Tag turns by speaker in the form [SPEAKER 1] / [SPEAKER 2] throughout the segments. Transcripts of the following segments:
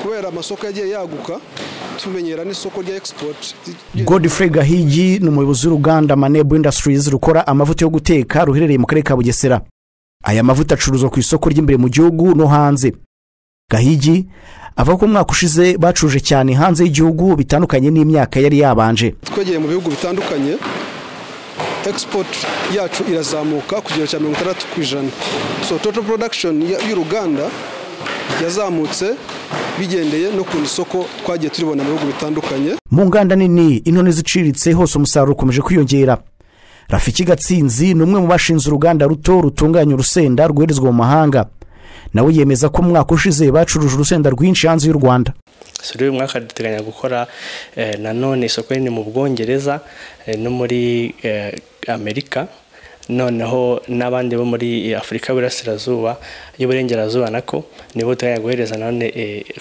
[SPEAKER 1] Kubera amasoko yagiye yaguka, tumenyera n'isoko rya export.
[SPEAKER 2] Godfrey Gahigi ni umuyobozi w'uruganda Manebu Industries rukora amavuta yo guteka, ruherereye mu karere ka Bugesera. Aya mavuta acuruzwa ku isoko ry'imbere mu gihugu no hanze. Gahigi avuga ko umwaka ushize bacuruje cyane hanze y'igihugu, bitandukanye n'imyaka yari yabanje.
[SPEAKER 1] Twegeye mu bihugu bitandukanye, export yacu irazamuka ku kigero cya 60%. So total production y'uruganda yazamutse bigendeye no ku isoko twagiye turibona mu bihugu bitandukanye.
[SPEAKER 2] Mu nganda nini, into n'iziciriritse, hose umusaruro ukomeje kwiyongera. Rafiki Gatsinzi ni umwe mu bashinze uruganda ruto rutunganya urusenda rwoherezwa mu mahanga. Nawe yemeza ko mu mwaka ushize bacuruje urusenda rwinshi hanze y'u Rwanda.
[SPEAKER 3] Uyu mwaka duteganya gukora nanone isoko rinini mu Bwongereza no muri Amerika, noneho n'abandi bo muri Afurika y'Uburasirazuba, y'Uburengerazuba nako, nibo duteganya guhereza nanone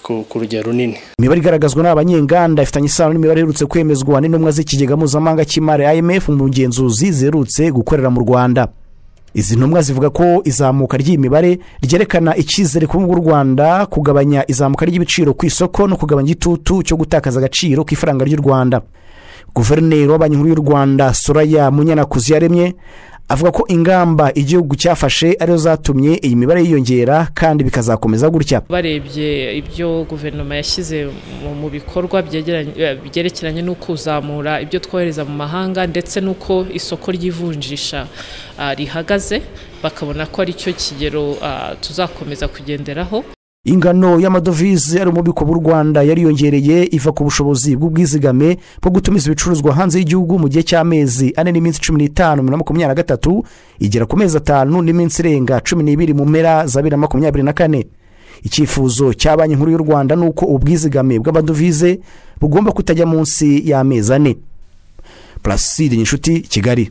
[SPEAKER 3] ku rugero runini.
[SPEAKER 2] Imibare igaragazwa n'abanyenganda ifitanye isano n'imibare iherutse kwemezwa n'intumwa z'ikigega mpuzamahanga cy'imari IMF mu bugenzuzi ziherutse gukorera mu Rwanda. Izi ntumwa zivuga ko izamuka ry'iyi mibare ryerekana icyizere ku bw'u Rwanda, kugabanya izamuka ry'ibiciro ku isoko no kugabanya igitutu cyo gutakaza agaciro k'ifaranga ry'u Rwanda. Guverineri wa Banki Nkuru y'u Rwanda, Soraya Munyana Kuziyaremye, avuga ko ingamba igihugu cyafashe arizo zatumye iyi mibare yiyongera kandi bikazakomeza gutya.
[SPEAKER 4] Barebye ibyo guverinoma yashyize mu bikorwa byerekeranye no kuzamura ibyo twohereza mu mahanga ndetse n'uko isoko ry'ivunjisha rihagaze, bakabona ko ari cyo kigero tuzakomeza kugenderaho.
[SPEAKER 2] Ingano y'amadovize ari mu bubiko bw'u Rwanda yariyongereye, iva ku bushobozi bw'ubwizigame bwo gutumiza ibicuruzwa hanze y'igihugu mu gihe cy'amezi 4 n'iminsi 15 2023, igera ku mezi 5 n'iminsi irenga 12 mu mpera za 2024. Icyifuzo cya Banki Nkuru y'u Rwanda ni uko ubwizigame bw'amadovize bugomba kutajya munsi y'amezi 4. Placide Inshuti, Kigali.